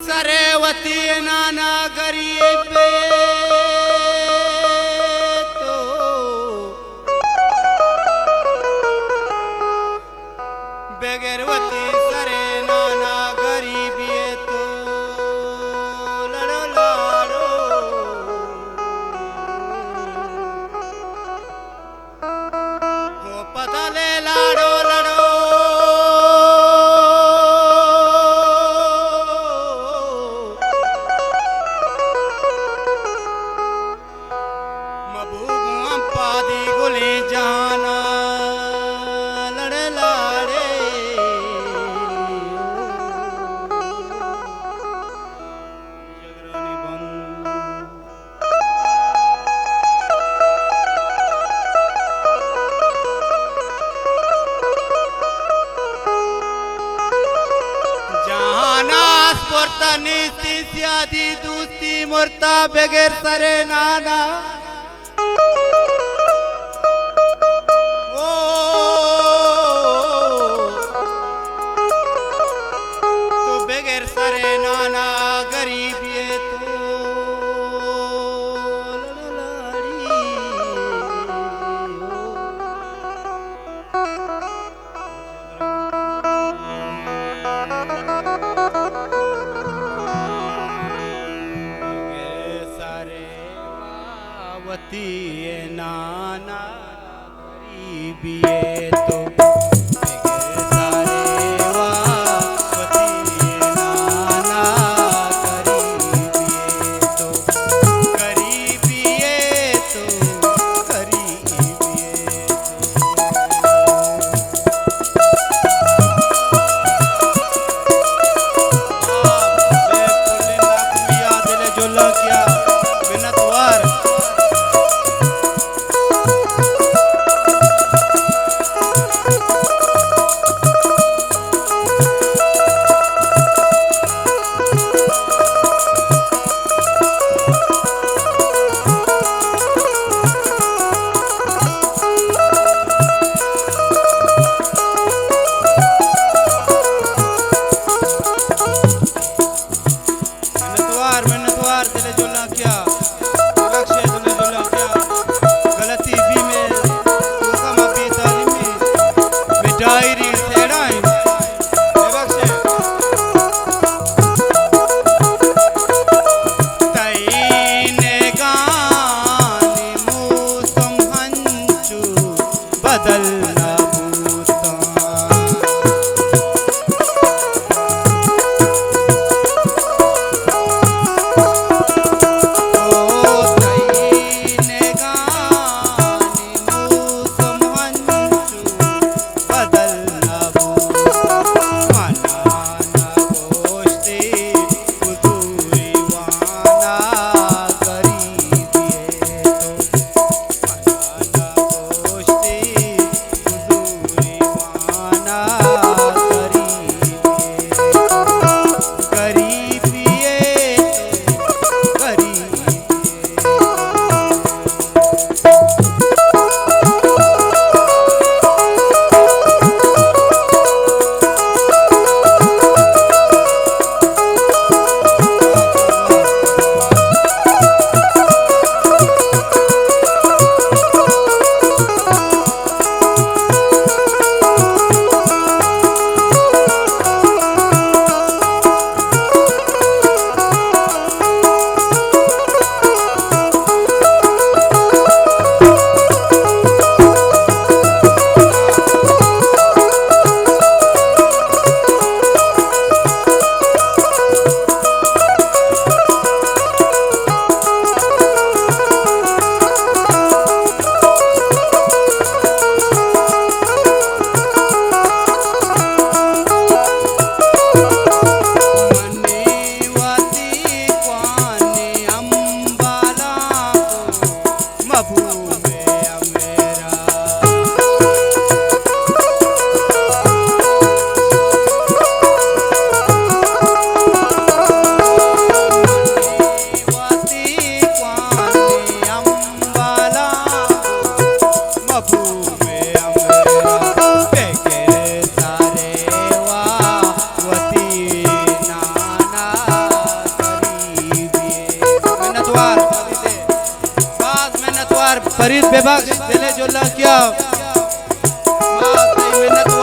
سرے وتی نانا غریبے تو، بغیر وتی سرے نانا غریبے تو، لڑو لاڑو۔ او پتالے لاڑو لاڑو۔ مبوگوں پادی گلیں جانا لڑے لاڑے۔ جگرانی بند۔ جہان ءَ اسپرتا نیستی، سیادی دوستی مرتا بغیر سرے نانا۔ او تو بغیر سرے نانا غریبے تو، لڑی۔ سرے وتی نانا غریبے تو، بغیر سرے وتی نانا غریبے تو، غریبے تو، غریبے تو۔ منتوار، منتوار، دل جولاں کیا، بخشے دل جولاں کیا، غلطی بھی میں، تو کم بے تعلیمی، میں ڈائری سیڑائیں، بے بخشے۔ تئی نگانی موسم ہنچو بدل نہ بوتاں۔ فرید ببخش، دل جلانکیا، ما تئی منت